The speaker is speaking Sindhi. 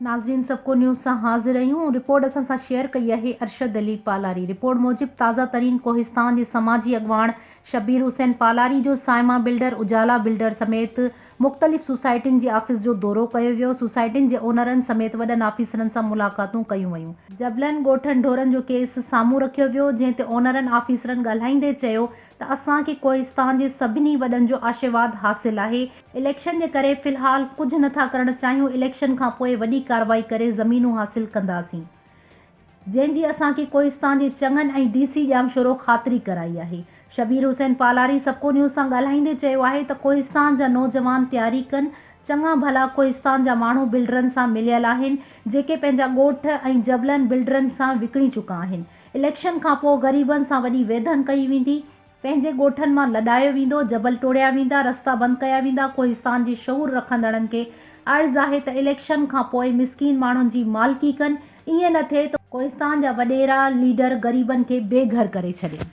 ناظرين سڀڪو نيوز سان حاضر آهيون رپورٽ اسان سان شيئر ڪئي آهي ارشد علي پالاري رپورٽ موجب تازه ترين ڪوهستان جي سماجي اڳواڻ شبير حسين پالاري جو صائمه بلڊر اجالا بلڊر سميت مختلف سوسائٽين جي آفيس جو دورو ڪيو ويو سوسائٽين جي اونرن سميت وڏن آفيسرن سان ملاقاتون ڪيون ويون جبلن ڳوٺن ڍورن جو ڪيس سامهون رکيو ويو جنهن تي اونرن آفيسرن ڳالهائيندي چيو ته اسان کي ڪوهستان جي سڀني وڏن جو آشيواد حاصل آهي، اليڪشن جي ڪري في الحال ڪجهه نه ٿا ڪرڻ چاهيون، اليڪشن کان پوء وڏي ڪارروائي ڪري زمينون حاصل ڪنداسين، جنهن جي اسان کي ڪوهستان جي چڱن ۽ ڊي سي ڄامشورو خاطري ڪرائي آهي. شبير حسين پالاري سپڪو نيوز سان ڳالهائيندي چيو آهي ته ڪوهستان جا نوجوان تياري ڪن، چڱا ڀلا ڪوهستان جا ماڻهو بلڊرن سان مليل آهن، جيڪي پنهنجا ڳوٺ ۽ جبلن بلڊرن سان وڪڻي چڪا آهن. اليڪشن کانپوء غريبن سان وڏي ويڌن ڪئي ويندي، پنهنجي ڳوٺن مان لڏايو ويندو، جبل ٽوڙيا ويندا، رستا بند ڪيا ويندا، ڪوهستان جي شعور رکندڙن کي عرض آهي ته اليڪشن کانپوء مسڪين ماڻهن جي مالڪي ڪن، ائين نه ٿئي ته ڪوهستان جا وڏيرا ليڊر غريبن کي بي گهر ڪري ڇڏين.